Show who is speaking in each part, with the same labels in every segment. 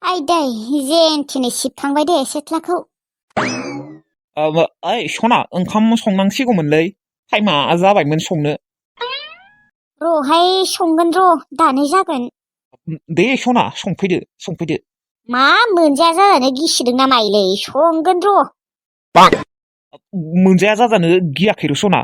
Speaker 1: आयदै जेनथेनै सिबखांबाय दे सेथ्लाखौ।
Speaker 2: ओइ सना ओंखाम संनांसिगौमोनलै टाइमा जाबायमोन संनो।
Speaker 1: र'हाय संगोन दानो जागोन।
Speaker 2: दे सना संफैदो।
Speaker 1: मा मोनजाया जाजानो गिसिदों ना माइलै संगोन र'।
Speaker 2: मोनजाया जाजानो गियाखै र' सना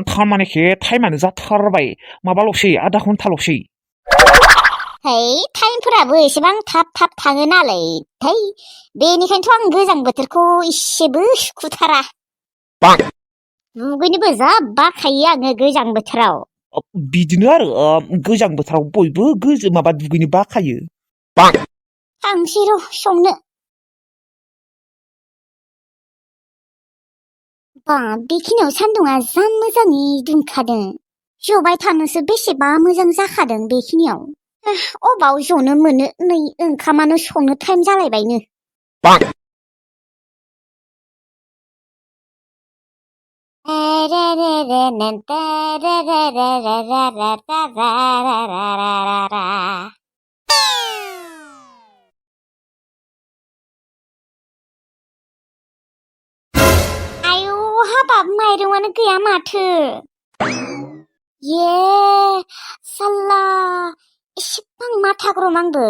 Speaker 2: थारमानेखे टाइमानो जाथारबाय माबाल'सै आधा घन्टाल'सै।
Speaker 1: है टाइमफोराबो एसेबां थाब थाङो नालाय है बेनिखायनोथ' आं गोजां बोथोरखौ इसेबो सुखुथारा। दुगैनोबो जा बाखायो आङो गोजां बोथोराव।
Speaker 2: बिदिनो आरो गोजां बोथोराव बयबो माबा दुगैनो बाखायो।
Speaker 1: थांसै र' संनो। बा बेखिनियाव सान्दुंआ जा मोजाङै दुंखादों। जबाय थानोसो बेसेबा मोजां जाखादों बेखिनियाव। अबाव जनो मोनो नै ओंखामानो संनो टाइम जालायबायनो। आयौ हाबाब माइरंआनो गैया माथो। ये साल्ला एसेबां माथा गरम आंबो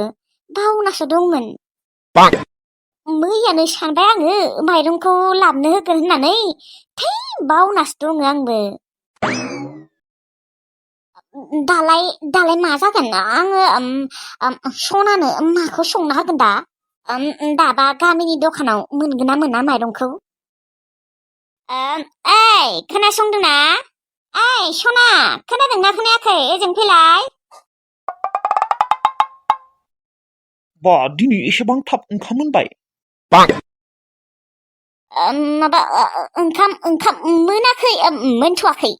Speaker 1: बावनासो दंमोन। मैयानो सानबाय आङो माइरंखौ लाबनो होगोन होननानै थै बावनासो दङ आंबो। दालाय मा जागोन आङो सनानो माखौ संना होगोन दा? दाबा गामिनि दखानाव मोनगोन ना मोना माइरंखौ? ओइ खोनासंदोंना? ओइ सना खोनादोंना खोनायाखै ओजों फैलाय।
Speaker 2: दिनै एसेबां थाब ओंखाम मोनबाय।
Speaker 1: माबा ओंखाम मोनाखै मोनथ'वाखै।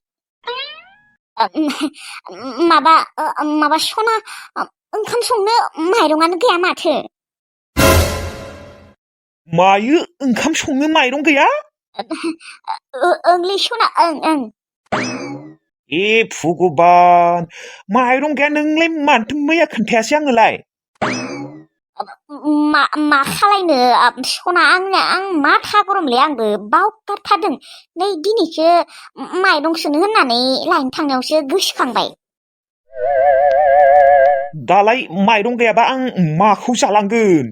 Speaker 1: माबा सना ओंखाम संनो माइरंआनो गैया माथो।
Speaker 2: मायो ओंखाम संनो माइरं गैया?
Speaker 1: ओंलै सना ओं।
Speaker 2: ए भगबान माइरं गैया नोंलाय मानोथो मैया खोन्थायासै आंनोलाय?
Speaker 1: मा खालायनो सना आं माथा गरमलै आंबो बावगारथारदों। नै दिनैसो माइरं सोनो होननानै लायनो थांनायावसो गोसोखांबाय।
Speaker 2: दालाय माइरं गैयाबा आं माखौ जालांगोन?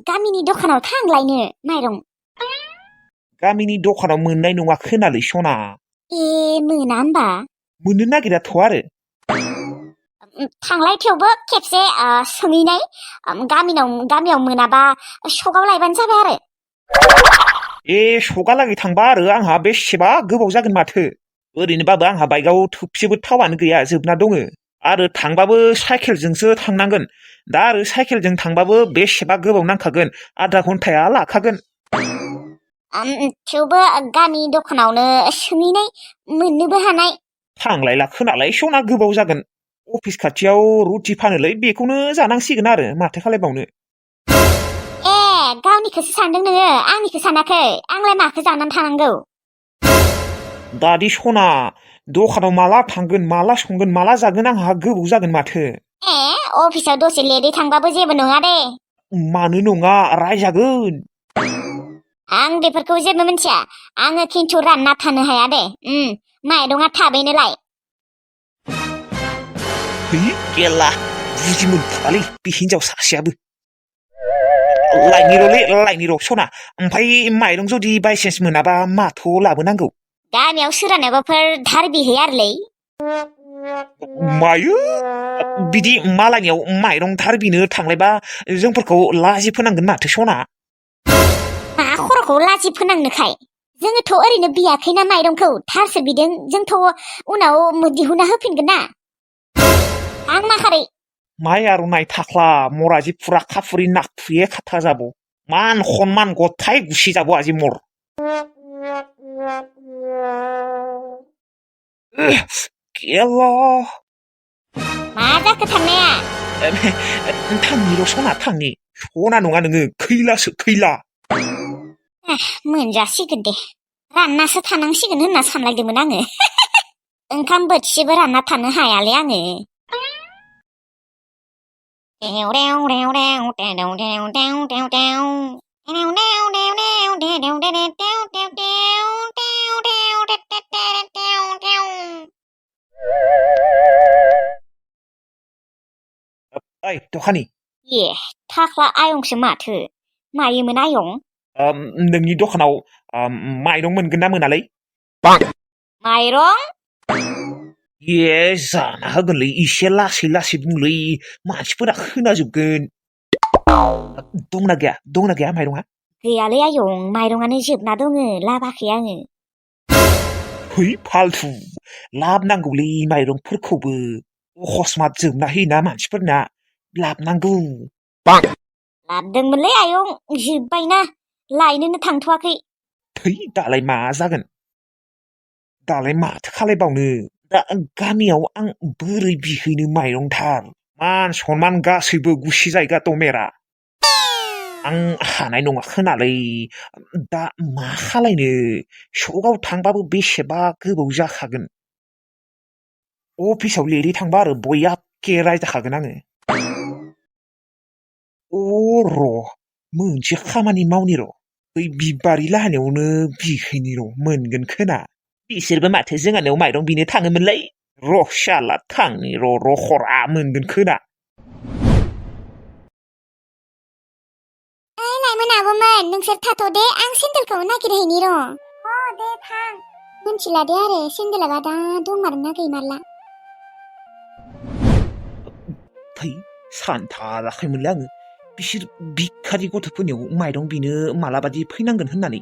Speaker 1: गामिनि दखानाव थां लायनो माइरं।
Speaker 2: गामिनि दखानाव मोननाय नङा खोनालै सना।
Speaker 1: ए मोना होमबा?
Speaker 2: मोननो नागिराथ' आरो।
Speaker 1: थांलाय थेवबो खेबसे सोंहैनाय गामियाव मोनाबा सगाव लायबानो जाबाय आरो।
Speaker 2: ए सगालागै थांबा आरो आंहा बेसेबा गोबाव जागोन माथो। ओरैनोबाबो आंहा बाइकआव थोबसेबो थावानो गैया जोबना दङ आरो थांबाबो साइकेलजोंसो थांनांगोन। दा आरो साइकेलजों थांबाबो बेसेबा गोबाव नांखागोन आधा घन्टाया लाखागोन।
Speaker 1: थेवबो गामि दखानावनो सोंहैनाय मोननोबो हानाय।
Speaker 2: थांलायला खोनालाय सना गोबाव जागोन। अफिस खाथियाव रुटि फानोलै बेखौनो जानांसिगोन आरो माथो खालायबावनो।
Speaker 1: ए गावनिखौसो सानदों नोङो आंनिखौ सानाखै आंलाय माखौ जानानै थानांगौ?
Speaker 2: दादि सना दखानाव माला थांगोन माला संगोन माला जागोन आंहा गोबाव जागोन माथो।
Speaker 1: ए अफिसाव दसे लेटै थांबाबो जेबो नङा दे।
Speaker 2: मानो नङा रायजागोन।
Speaker 1: आं बेफोरखौ जेबो मिथिया आङो खिन्थु रानना थानो हाया दे। माइरंआ थाबैनो लाय।
Speaker 2: गेला बुजि मोनथारालै बे हिनजाव सासेयाबो। लायनि र' सना ओमफ्राय माइरं जुदि बायसेन्स मोनाबा माथो लाबोनांगौ?
Speaker 1: गामियाव सोरानावबाफोर धार बिहै आरोलै।
Speaker 2: मायो बिदि मालायनियाव माइरं धार बिनो थांलायबा जोंफोरखौ लाजि फोनांगोन माथो सना।
Speaker 1: मा खर'खौ लाजि फोनांनोखाय? जोङोथ' ओरैनो बियाखैना माइरंखौ धारसो बिदों जोंथ' उनाव दिहुना होफिनगोन ना। आं माखारै
Speaker 2: माइ आर'नाइ थाख्ला मराजि फुरा खाफुरि नाखफुये खाथा जाब मान खनमान गथाय गुसि जाब आजि मर गेला
Speaker 1: मा जाखो थांनाया?
Speaker 2: थांनि र' सना थांनि सना नङा नोङो खैलासो खैला।
Speaker 1: मोनजासिगोन दे राननासो थानांसिगोन होनना सानलायदोंमोन आङो। ओंखाम बोथिसेबो रानना थानो हायालै आङो।
Speaker 2: ओइ दखानि
Speaker 1: ए थाख्ला आयंसो माथो मायोमोन आयं
Speaker 2: नोंनि दखानाव माइरं मोनगोन ना मोनालै
Speaker 1: माइरं
Speaker 2: ए जाना होगोनलै एसे लासै लासै बुंलै मानसिफोरा खोनाजोबगोन दंना गैया माइरंआ
Speaker 1: गैयालै आयं माइरंआनो जोबना दङो लाबाखै आङो
Speaker 2: है फाल्थु लाबनांगौलै माइरंफोरखौबो अकस्मात जोबना होयोना मानसिफोरना लाबनांगौ
Speaker 1: लाबदोंमोनलै आयं जोब्बायना लायनोनो थांथ'वाखै
Speaker 2: थै दालाय मा जागोन दालाय माथो खालायबावनो दा गामियाव आं बोरै बिहैनो माइरंथार मान सनमान गासैबो गुसि जायगा दमेरा आं हानाय नङा खोनालै दा मा खालायनो सगाव थांबाबो बेसेबा गोबाव जाखागोन अफिसाव लिरै थांबा आरो बयाके रायजाखागोन आङो र' मोनसे खामानि मावनि र' बै बिबारि लाहानियावनो बिहैनि र' मोनगोन खोना बिसोरबो माथो जोंहानियाव माइरं बिनो थाङोमोनलै र' साला थांनि र' खरा मोनगोन खोना
Speaker 1: लाइमोन आब'मोन नोंसोर थाथ'दे आं सेन्देलखौ नागिरहैनि र' दे थां मिन्थिला दे आरो सेन्देलाबा दा दंमारोना गैमारला
Speaker 2: थै सानथाराखैमोनलै आङो बिसोर भिखारि गथ'फोरनियाव माइरं बिनो मालाबादि फैनांगोन होननानै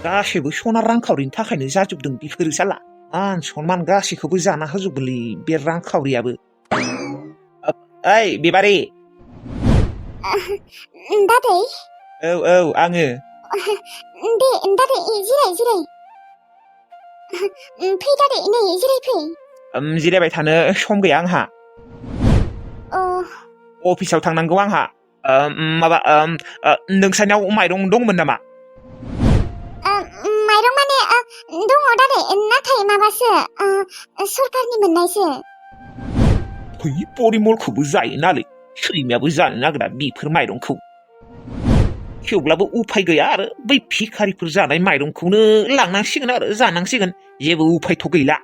Speaker 2: गासैबो सना रांखावरिनि थाखायनो जाजोबदों बेफोरो साला मान सनमान गासैखौबो जाना होजोबगोनलै बे रांखावरियाबो ओइ बिबारि
Speaker 1: दादै
Speaker 2: औ आङो
Speaker 1: दे दादै जिराय फै दादै नै जिराय फै
Speaker 2: जिरायबाय थानो सम गैया आंहा अफिसाव थांनांगौ आंहा माबा नोंसानियाव माइरं दंमोन नामा
Speaker 1: माइरं माने दङ दादै नाथाय माबासो सरकारनि मोननायसो
Speaker 2: है परिमलखौबो जायोनालै सैमायाबो जानो नागिरा बेफोर माइरंखौ थेवब्लाबो उफाय गैया आरो बै भिखारिफोर जानाय माइरंखौनो लांनांसिगोन आरो जानांसिगोन जेबो उफायथ' गैला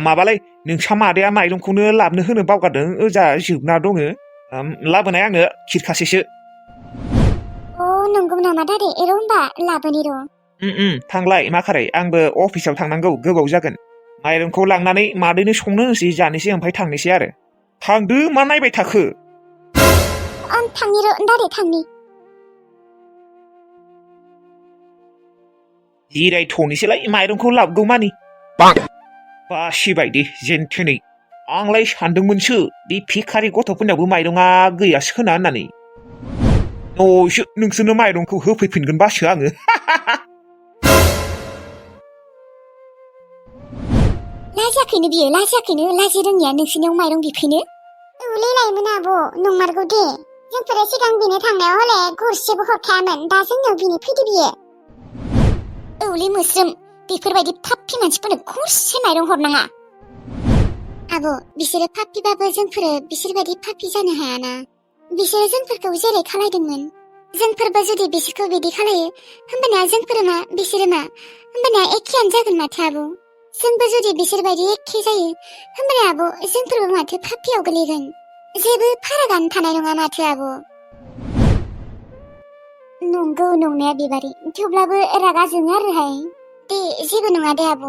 Speaker 2: माबालै नोंसा मादैया माइरंखौनो लाबनो होनो बावगारदों ओजा जोबना दङ लाबोनाय आंनो खिरखासेसो
Speaker 1: नंगौ नामा दादै र' होमबा लाबोनि र'
Speaker 2: थांलाय माखारै आंबो अफिसाव थांनांगौ गोबाव जागोन माइरंखौ लांनानै मादैनो संनो होनोसै जानोसै ओमफ्राय थांनोसै आरो थांदो मा नायबाय थाखो
Speaker 1: थांनि र' दादै थांनि
Speaker 2: जिरायथ'नोसैलाय माइरंखौ लाबगौ मानि बासिबाय दे जेनथेनै आंलाय सानदोंमोनसो बे भिखारि गथ'फोरनियावबो माइरङा गैयासो खोना होननानै न'सो नोंसोरनो माइरंखौ होफैफिनगोन बासो आङो
Speaker 1: लाजियाखैनो बियो लाजि रोङिया नोंसोरनियाव माइरं बिफैनो औलै लाइमोन आब' नंमारगौ दे जोंफोरो सिगां बिनो थांनायाव हले गरसेबो हरखायामोन दा जोंनियाव बिनो फैदो बियो औलै मोस्रोम बेफोरबायदि फाप्पि मानसिफोरनो गरसे माइरं हरनाङा आब' बिसोरो फाप्पिबाबो जोंफोरो बिसोरबायदि फाप्पि जानो हायाना बिसोरो जोंफोरखौ जेरै खालायदोंमोन जोंफोरबो जुदि बिसोरखौ बिदि खालायो होमबाना जोंफोरो मा बिसोरो मा होमबाना एखेयानो जागोन माथो आब' जोंबो जुदि बिसोरबायदि एखे जायो होमबाना आब' जोंफोरबो माथो फाप्पियाव गोलैगोन जेबो फारागानो थानाय नङा माथो आब' नंगौ नंनाया बिबारि थेवब्लाबो रागा जोङो आरोहाय दे जेबो नङा दे आब'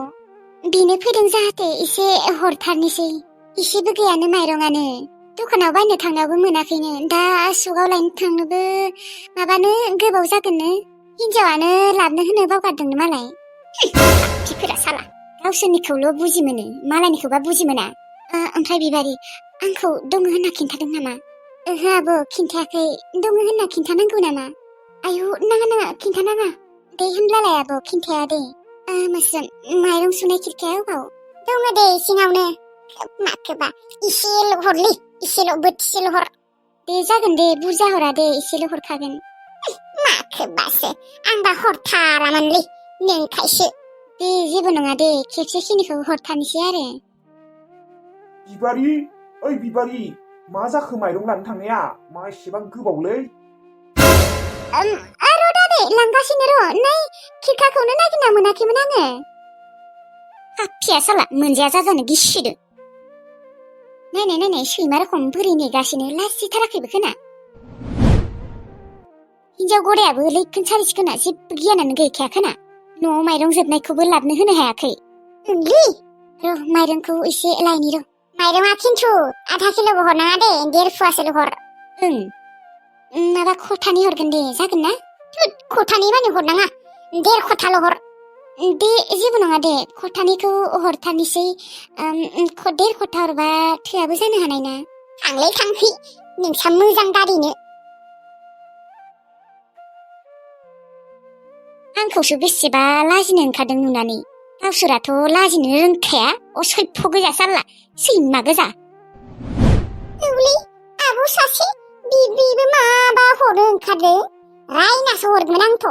Speaker 1: बिनो फैदों जाहाथे एसे हरथारनोसै एसेबो गैयानो माइरंआनो दखानाव बायनो थांनायावबो मोनाखैनो दा सगाव लायनो थांनोबो माबानो गोबाव जागोननो हिनजावानो लाबनो होनो बावगारदोंनो मालाय फाप्पिफोरा साला गावसोरनिखौल' बुजि मोनो मालायनिखौबा बुजि मोना ओमफ्राय बिबारि आंखौ दङ होनना खिन्थादों नामा ओहो आब' खिन्थायाखै दङ होनना खिन्थानांगौ नामा आयु नाङा खिन्थानाङा दे होनब्लालाय आब' खिन्थाया दे मोस्रोम माइरं सुनाय खिरखाया अबाव दङ दे सिङावनो माखोबा इसेल' हरलै इसेल' बोथिसेल' हर दे जागोन दे बुरजा हरा दे इसेल' हरखागोन माखोबासो आंबा हरथारामोनलै नोंखायसो दे जेबो नङा दे खेबसे खिनिखौ हरथारनोसै आरो
Speaker 2: बिबारि ओइ बिबारि मा जाखो माइरं लानो थांनाया मा एसेबां गोबावलै
Speaker 1: र' दादै लांगासिनो र' नै खिरखाखौनो नागिरना मोनाखैमोन आङो हाफिया साला मोनजाया जाजानो गिसिदो नायनाय सैमा रखम बोरै नेगासिनो लाजिथाराखैबो खोना हिनजाव गरायाबो लैखोन सारिसिखोना जेबो गियानानो गैखाया खोना न'आव माइरं जोबनायखौबो लाबनो होनो हायाखै र' माइरंखौ एसे लायनि र' माइरङा खिन्थु आधा किल'बो हरनाङा दे 1.5 फुवासोल' हर माबा खथानि हरगोन दे जागोन ना खथानि मानि हरनाङा 1.5 खथाल' हर दे जेबो नङा दे खथानिखौ हरथारनोसै 1.5 खथा हरबा थोआबो जानो हानाय ना थांलै थांफै नोंसा मोजां दारिनो आंखौसो बेसेबा लाजिनो ओंखारदों नुनानै गावसोराथ' लाजिनो रोंखाया असभ्य गोजा साला सैमा गोजा आब' सासे बेबो माबा हरनो ओंखारदों रायनासो हरगोन आंथ'